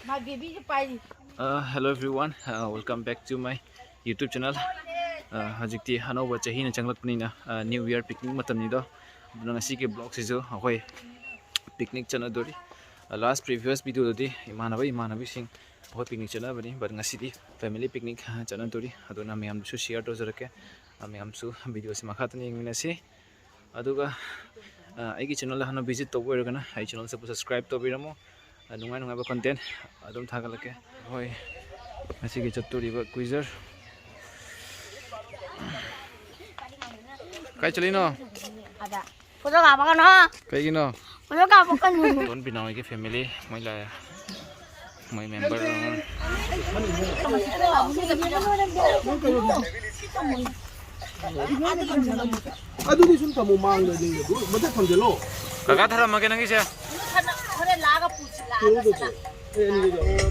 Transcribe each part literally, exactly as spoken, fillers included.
My baby ꯁꯨ ꯄꯥꯏꯔꯤ꯫ Uh, hello everyone, uh, welcome back to my YouTube channel. Uh, ꯍꯧꯖꯤꯛꯇꯤ ꯑꯅꯧꯕ ꯆꯍꯤꯅ ꯆꯪꯂꯛꯄꯅꯤꯅ, uh, New Year picnic ꯃꯇꯝꯅꯤꯗꯣ꯫ ꯑꯗꯨꯅ ꯉꯁꯤꯒꯤ vlog ꯁꯤꯁꯨ ꯑꯩꯈꯣꯏ picnic ꯆꯠꯅꯗꯣꯔꯤ꯫ Uh, last previous video ꯗꯗꯤ ꯏꯃꯥꯟꯅꯕ ꯏꯃꯥꯟꯅꯕꯤꯁꯤꯡ ꯑꯩꯈꯣꯏ picnic ꯆꯠꯅꯕꯅꯤ, but ꯉꯁꯤꯗꯤ family picnic, uh, ꯆꯠꯅꯗꯣꯔꯤ꯫ ꯑꯗꯨꯅ ꯃꯌꯥꯝꯗꯁꯨ share ꯇꯧꯖꯔꯛꯀꯦ꯫ Uh, ꯃꯌꯥꯝꯁꯨ video ꯁꯤ ꯃꯈꯥ ꯇꯥꯅ ꯌꯦꯡꯃꯤꯟꯅꯁꯤ꯫ ꯑꯗꯨꯒ, ꯑ, ꯑꯩꯒꯤ channel ꯗ ꯍꯥꯟꯅ visit ꯇꯧꯕ ꯑꯣꯏꯔꯒꯅ ꯑꯩ channel ꯁꯤꯕꯨ subscribe ꯇꯧꯕꯤꯔꯝꯃꯣ꯫ ꯑ, ꯅꯨꯡꯉꯥꯏ ꯅꯨꯡꯉꯥꯏꯕ content ꯑꯗꯨꯝ ꯊꯥꯒꯠꯂꯛꯀꯦ꯫ ꯍꯣꯏ, ꯉꯁꯤꯒꯤ ꯆꯠꯇꯣꯔꯤꯕ ꯀꯨꯏꯖꯔ꯫ ꯀꯥꯏ ꯆꯠꯂꯤꯅꯣ? ꯑꯗ꯫ Photo ꯀꯥꯞꯄꯛꯀꯅꯣ꯫ ꯀꯩꯒꯤꯅꯣ? Photo ꯀꯥꯞꯄꯛꯀꯅꯨ꯫ ꯇꯣꯟ ꯄꯤꯅꯥꯎꯒꯤ family ꯃꯣꯏ ꯂꯥꯛꯑꯦ꯫ ꯃꯣꯏ member ꯑꯃ꯫ ꯑꯗꯨꯗꯤ ꯁꯨꯝ ꯊꯝꯃꯣ, ꯃꯥꯡꯗ ꯅꯤꯡꯗ꯫ ꯃꯊꯛ ꯊꯝꯖꯤꯜꯂꯣ꯫ ꯀꯀꯥ, ꯊꯔꯝꯃꯒꯦ ꯅꯪꯒꯤꯁꯦ꯫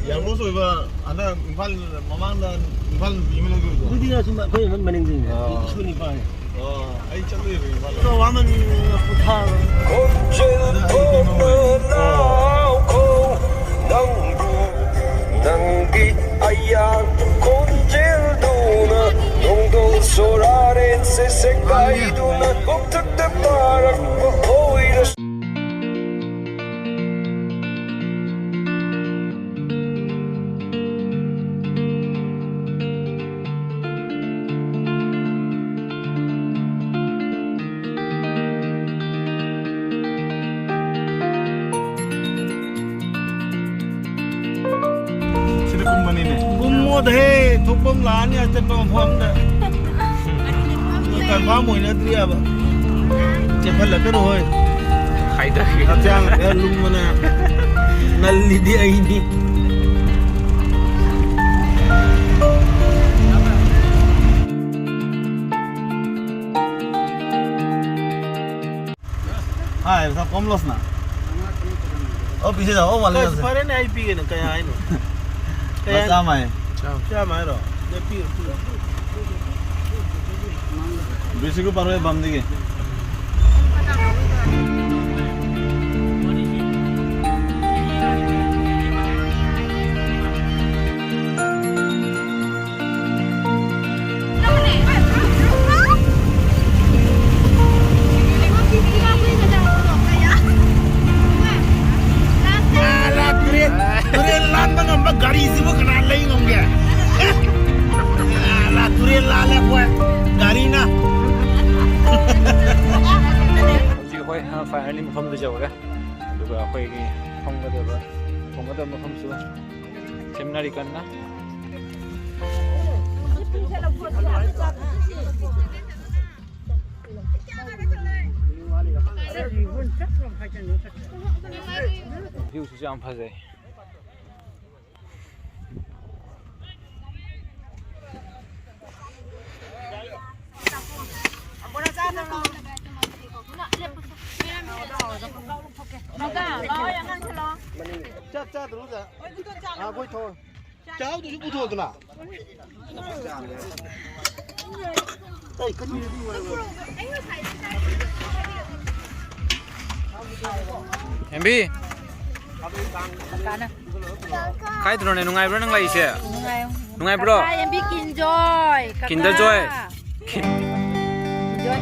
ꯌꯥꯔꯕꯣꯁ ꯑꯣꯏꯕ ꯍꯟꯗꯛ ꯏꯝꯐꯥꯜ ꯃꯃꯥꯡꯗ ꯏꯝꯐꯥꯜ ꯅꯨꯄꯤ ꯑꯃ ꯂꯧꯈꯤꯕꯗꯣ꯫ ꯑꯗꯨꯗꯤ ꯑꯁꯨꯝ ꯑꯩꯈꯣꯏ ꯃꯅꯤꯡꯗꯅꯤ꯫ ꯑꯣ꯫ ꯏꯁꯨ ꯅꯤꯄꯥꯅꯤ꯫ ꯑꯣ, ꯑꯩ ꯆꯠꯂꯨꯏꯕ ꯏꯝꯐꯥꯜ꯫ ꯑꯗꯣ ꯋꯥꯃꯟꯗꯅ ꯄꯣꯊꯥꯕ꯫ ꯈꯣꯟꯖꯦꯜ ꯊꯣꯛꯄ ꯂꯥꯎꯈꯣ ꯅꯪꯕꯨ, ꯅꯪꯒꯤ ꯑꯌꯥꯛꯄ ꯈꯣꯟꯖꯦꯜꯗꯨꯅ ꯅꯣꯡꯗꯣꯜ ꯁꯣꯔꯥꯔꯦꯟꯁꯦ ꯁꯦꯒꯥꯏꯗꯨꯅ ꯀꯣꯛꯊꯛꯇ ꯇꯥꯔꯛꯄ ꯑꯣꯏꯔꯁꯨ꯫ ꯁꯤꯗ ꯀꯨꯝꯕꯅꯤꯅꯦ꯫ ꯀꯨꯝꯃꯣꯗꯍꯦ, ꯊꯣꯛꯐꯝ ꯂꯥꯛꯑꯅꯤ ꯑꯆꯠꯄ ꯃꯐꯝꯗ꯫ ꯀꯟꯐꯥꯝ ꯑꯣꯏꯅꯗ꯭ꯔꯤꯑꯕ꯫ ꯆꯦꯞꯍꯜꯂꯛꯀꯅꯨ ꯍꯣꯏ꯫ ꯍꯥꯏꯗꯒꯦ꯫ ꯍꯛꯆꯥꯡ ꯈꯔ ꯂꯨꯝꯕꯅ ꯅꯜꯂꯤꯗꯤ ꯑꯩꯅꯤ꯫ ꯍꯥꯏ, ꯄꯩꯁꯥ ꯀꯣꯝ ꯂꯣꯁꯅ꯫ ꯑꯣ, ꯄꯤꯁꯦ ꯖꯥꯎ, ꯑꯣ, ꯃꯥꯂꯦ ꯑꯁ, ꯖꯥꯎꯁꯦ꯫ ꯐꯔꯦꯅꯦ, ꯑꯩ ꯄꯤꯒꯦꯅꯦ, ꯀꯌꯥ ꯍꯥꯏꯅꯣ? ꯀꯌꯥ? ꯆꯥꯝꯃ ꯍꯥꯏ꯫ ꯆꯥꯝꯃ ꯍꯥꯏꯔꯣ? ꯅꯦ, ꯄꯤꯔꯣ, ꯄꯤꯔꯣ꯫ ꯕꯤꯁꯤꯒꯨ ꯄꯥꯔꯣꯏ ꯕꯝꯗꯤꯒꯤ꯫ ꯃꯐꯝꯗꯨ ꯌꯧꯔꯦ꯫ ꯑꯗꯨꯒ ꯑꯩꯈꯣꯏꯒꯤ ꯐꯝꯒꯗꯕ, ꯊꯣꯡꯒꯗꯕ ꯃꯐꯝꯁꯨ ꯁꯦꯝꯅꯔꯤ ꯀꯟꯅ꯫ View ꯁꯤꯁꯨ ꯌꯥꯝ ꯐꯖꯩ꯫ ꯆꯥꯛ ꯆꯥꯗ꯭ꯔꯣ, ꯑꯣꯖꯥ? ꯑꯥ, ꯑꯩꯈꯣꯏ ꯊꯣꯡ-, ꯆꯥꯍꯧꯗ꯭ꯔꯁꯨ ꯄꯨꯊꯣꯛꯑꯗꯅ꯫ ꯍꯦꯝꯕꯤ꯫ ꯀꯥꯏꯗꯅꯣꯅꯦ? ꯅꯨꯡꯉꯥꯏꯕ꯭ꯔꯣ ꯅꯪ ꯂꯩꯔꯤꯁꯦ? ꯅꯨꯡꯉꯥꯏ꯫ ꯅꯨꯡꯉꯥꯏꯕ꯭ꯔꯣ? ꯀꯀꯥ ꯑꯦꯝꯕꯤ ꯀꯤꯟꯖꯣꯏ, ꯀꯀꯥ꯫ ꯀꯤꯟꯗꯔ ꯖꯣꯏ꯫ ꯀꯤꯟ- ꯀꯤꯟꯖꯣꯏ꯫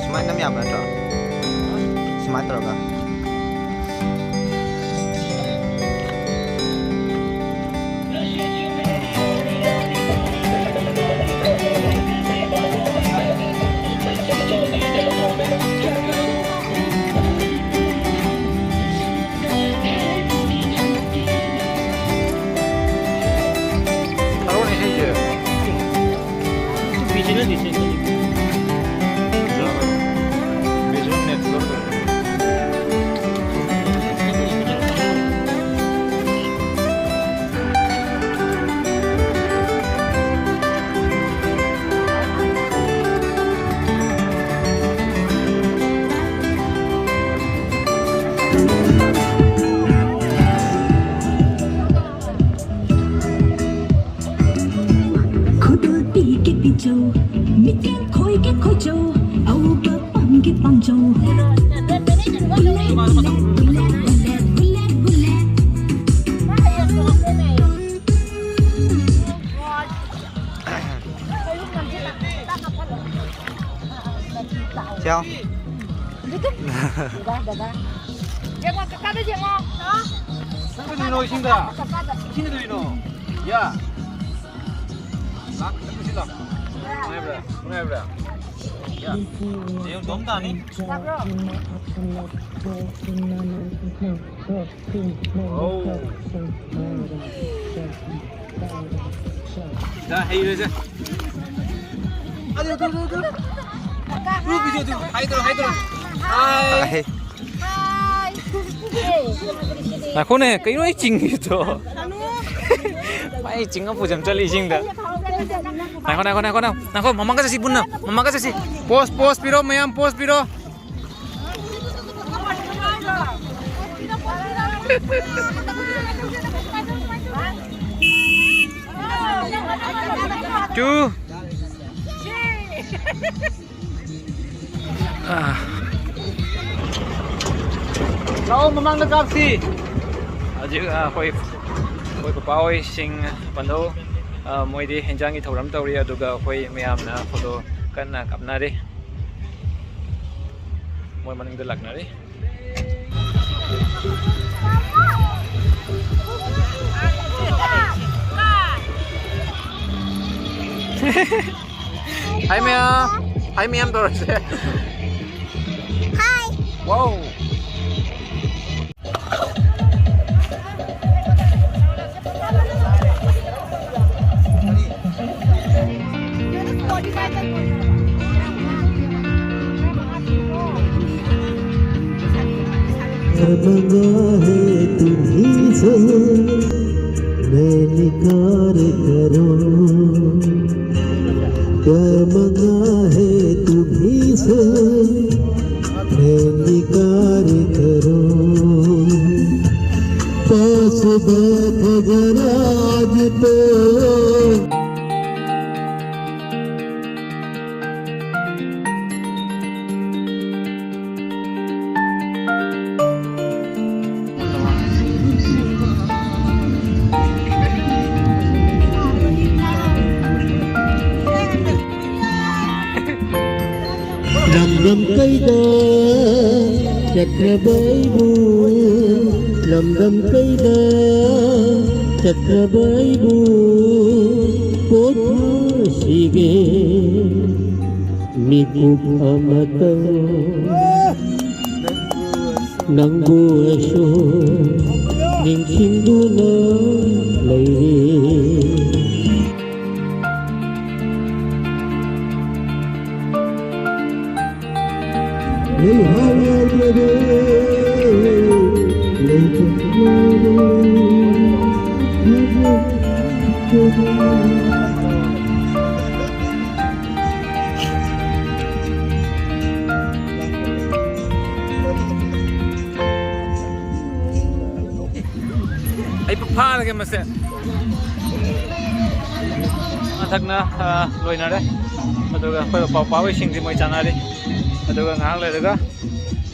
ꯁꯨꯃꯥꯏꯅ ꯅꯝ ꯌꯥꯕ ꯅꯠꯇ꯭ꯔꯣ? ꯁꯨꯃꯥꯏꯅ ꯇꯧꯔꯒ꯫ ꯊꯥꯔꯛꯑꯣꯅꯦ ꯏꯁꯩꯁꯦ꯫ ꯕꯤꯖꯤꯅ ꯗꯤꯁꯦꯟ ꯇꯧꯔꯤ꯫ ꯕꯤꯖꯤꯅ ꯅꯦꯠ ꯁ꯭ꯂꯣ ꯇꯧꯔꯤ꯫ ꯈꯨꯗꯣꯜ ꯄꯤꯒꯦ ꯄꯤꯖꯧ, ꯃꯤꯠꯌꯦꯡ ꯈꯣꯏꯒꯦ ꯈꯣꯏꯖꯧ, ꯑꯎꯕ ꯄꯥꯝꯒꯦ ꯄꯥꯝꯖꯧ꯫ ꯒꯨꯂꯦ, ꯒꯨꯂꯦ, ꯒꯨꯂꯦ, ꯒꯨꯂꯦ, ꯒꯨꯂꯦ꯫ ꯆꯥꯎ꯫ ꯗꯗꯥ, ꯗꯗꯥ꯫ ꯌꯦꯡꯉꯣ, ꯀꯀꯥꯗ ꯌꯦꯡꯉꯣ꯫ ꯍꯥ? ꯅꯪ ꯀꯩꯗꯧꯔꯤꯅꯣ ꯏꯁꯤꯡꯗ? ꯀꯀꯥꯗ꯫ ꯁꯤꯅ ꯀꯩꯅꯣ? ꯌꯥ꯫ ꯂꯥꯛ, ꯆꯠꯂꯨꯁꯤ ꯂꯥꯛ꯫ ꯅꯨꯡꯉꯥꯏꯕ꯭ꯔꯥ? ꯅꯨꯡꯉꯥꯏꯕ꯭ꯔꯥ? ꯌꯥ꯫ ꯌꯦꯡ ꯇꯣꯝ ꯇꯥꯅꯤ꯫ ꯑꯧ꯫ ꯏꯗꯥ ꯍꯩꯔꯦꯁꯦ꯫ ꯑꯗꯨ, ꯑꯗꯨ, ꯑꯗꯨ, ꯑꯗꯨ꯫ ꯑꯗꯨ video ꯗꯨ ꯍꯥꯏꯗ꯭ꯔꯣ, ꯍꯥꯏꯗ꯭ꯔꯣ꯫ ꯍꯥꯏ꯫ ꯍꯥꯏ꯫ ꯉꯥꯏꯈꯣꯅꯦ, ꯀꯩꯅꯣ ꯑꯩ ꯆꯤꯡꯉꯤꯗꯣ? ꯃꯥꯏ ꯆꯤꯡꯉ ꯄꯨꯖꯝ ꯆꯠꯂꯤ ꯏꯁꯤꯡꯗ꯫ ꯉꯥꯏꯈꯣ, ꯉꯥꯏꯈꯣ, ꯉꯥꯏꯈꯣ, ꯉꯥꯏꯈꯣ, ꯉꯥꯏꯈꯣ, ꯃꯃꯥꯒ ꯆꯠꯁꯤ ꯄꯨꯟꯅ, ꯃꯃꯥꯒ ꯆꯠꯁꯤ꯫ Pose, pose ꯄꯤꯔꯣ ꯃꯌꯥꯝ, pose ꯄꯤꯔꯣ꯫ Two. ꯑꯥ꯫ ꯂꯥꯛꯑꯣ, ꯃꯃꯥꯡꯗ ꯀꯥꯞꯁꯤ꯫ ꯍꯧꯖꯤꯛ, ꯑ, ꯑꯩꯈꯣꯏ, ꯑꯩꯈꯣꯏ ꯄꯄꯥ ꯍꯣꯏꯁꯤꯡ ꯄꯟꯗꯧ, ꯑ, ꯃꯣꯏꯗꯤ ꯍꯦꯟꯖꯥꯡꯒꯤ ꯊꯧꯔꯝ ꯇꯧꯔꯤ, ꯑꯗꯨꯒ ꯑꯩꯈꯣꯏ ꯃꯌꯥꯝꯅ photo ꯀꯟꯅ ꯀꯥꯞꯅꯔꯤ꯫ ꯃꯣꯏ ꯃꯅꯤꯡꯗ ꯂꯥꯛꯅꯔꯤ꯫ Hi ꯃꯌꯥꯝ꯫ Hi ꯃꯌꯥꯝ ꯇꯧꯔꯁꯦ꯫ Hi꯫ Wow꯫ क्या मंगा है तुम्ही से, मैं निकार करूं। क्या मंगा है तुम्ही से, मैं निकार करूं। पास बैठ जरा आज तो। ꯂꯝꯗꯝ ꯀꯩꯗ ꯆꯠꯈ꯭ꯔꯕ ꯑꯩꯕꯨ, ꯂꯝꯗꯝ ꯀꯩꯗ ꯆꯠꯈ꯭ꯔꯕ ꯑꯩꯕꯨ ꯄꯣꯊꯥꯁꯤꯒꯦ, ꯃꯤꯀꯨꯞ ꯑꯃꯇꯪ ꯅꯪꯕꯨ ꯑꯩꯁꯨ ꯅꯤꯡꯁꯤꯡꯗꯨꯅ ꯂꯩꯔꯤ꯫ ꯑꯩ ꯐꯥꯔꯒꯦ ꯃꯁꯦ꯫ ꯃꯊꯛꯅ, ꯑ, ꯂꯣꯏꯅꯔꯦ꯫ ꯑꯗꯨꯒ ꯑꯩꯈꯣꯏ ꯄꯥꯎꯄꯥ ꯍꯣꯏꯁꯤꯡꯗꯤ ꯃꯣꯏ ꯆꯥꯅꯔꯤ꯫ ꯑꯗꯨꯒ ꯉꯥꯏꯍꯥꯛ ꯂꯩꯔꯒ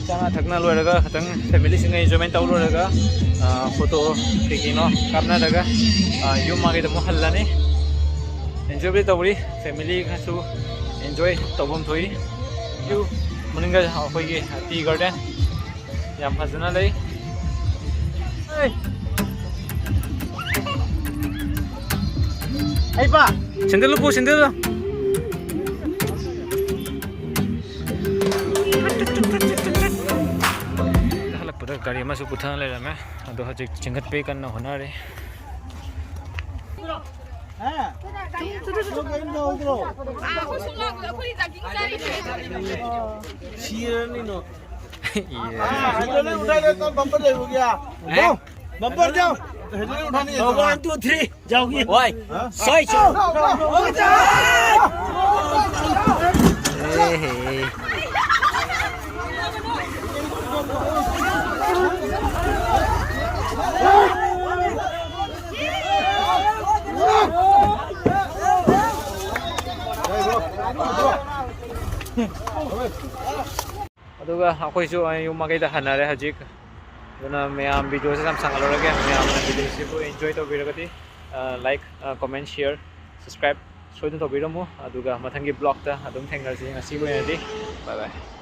ꯆꯥꯅ ꯊꯛꯅ ꯂꯣꯏꯔꯒ ꯈꯤꯇꯪ ꯐꯦꯃꯤꯂꯤꯁꯤꯡꯒ enjoyment ꯇꯧ ꯂꯣꯏꯔꯒ, ꯑ, photo ꯀꯩ ꯀꯩꯅꯣ ꯀꯥꯞꯅꯔꯒ, ꯑ, ꯌꯨꯝ ꯃꯥꯏꯀꯩꯗ ꯑꯃꯨꯛ ꯍꯜꯂꯅꯤ꯫ Enjoy ꯇꯧꯔꯤ, family ꯈꯔꯁꯨ enjoy ꯇꯧꯐꯝ ꯊꯣꯛꯏ꯫ View ꯃꯅꯤꯡꯗ ꯑꯩꯈꯣꯏꯒꯤ tea garden ꯌꯥꯝ ꯐꯖꯅ ꯂꯩ꯫ ꯑꯩ ꯄꯥ! ꯁꯦꯟꯗꯜ ꯎꯞꯄꯨ, ꯁꯦꯟꯗꯜ꯫ ꯍꯜꯂꯛꯄꯗ ꯒꯥꯔꯤ ꯑꯃꯁꯨ ꯄꯨꯊꯅ ꯂꯩꯔꯝꯃꯦ꯫ ꯑꯗꯣ ꯍꯧꯖꯤꯛ ꯆꯤꯡꯈꯠꯄꯒꯤ ꯀꯟꯅ ꯍꯣꯠꯅꯔꯤ꯫ ꯁꯤꯔꯅꯤꯅꯣ꯫ ꯍꯦꯗꯔ ꯎꯊꯥꯅꯤ ꯌꯦꯡꯉꯣ꯫ ꯕꯝꯄꯔ ꯖꯥꯎ꯫ One, two, three. ꯖꯥꯎꯒꯤ꯫ ꯋꯥꯏ꯫ ꯁꯣꯏ, ꯁꯣꯏ꯫ ꯑꯦ ꯍꯦ꯫ ꯑꯗꯨꯒ ꯑꯩꯈꯣꯏꯁꯨ ꯌꯨꯝ ꯃꯥꯏꯀꯩꯗ ꯍꯟꯅꯔꯦ ꯍꯧꯖꯤꯛ꯫ ꯑꯗꯨꯅ ꯃꯌꯥꯝ videoꯁꯦ ꯌꯥꯝ ꯁꯥꯡꯍꯜꯂꯔꯣꯏꯒꯦ꯫ ꯃꯌꯥꯝꯅ videoꯁꯤꯕꯨ enjoy ꯇꯧꯕꯤꯔꯒꯗꯤ, ꯑ, like, ꯑ, comment, share, subscribe ꯁꯣꯏꯗꯅ ꯇꯧꯕꯤꯔꯝꯃꯨ꯫ ꯑꯗꯨꯒ ꯃꯊꯪꯒꯤ vlogꯇ ꯑꯗꯨꯝ ꯊꯦꯡꯅꯔꯁꯤ꯫ ꯉꯁꯤꯒꯤ ꯑꯣꯏꯅꯗꯤ bye bye꯫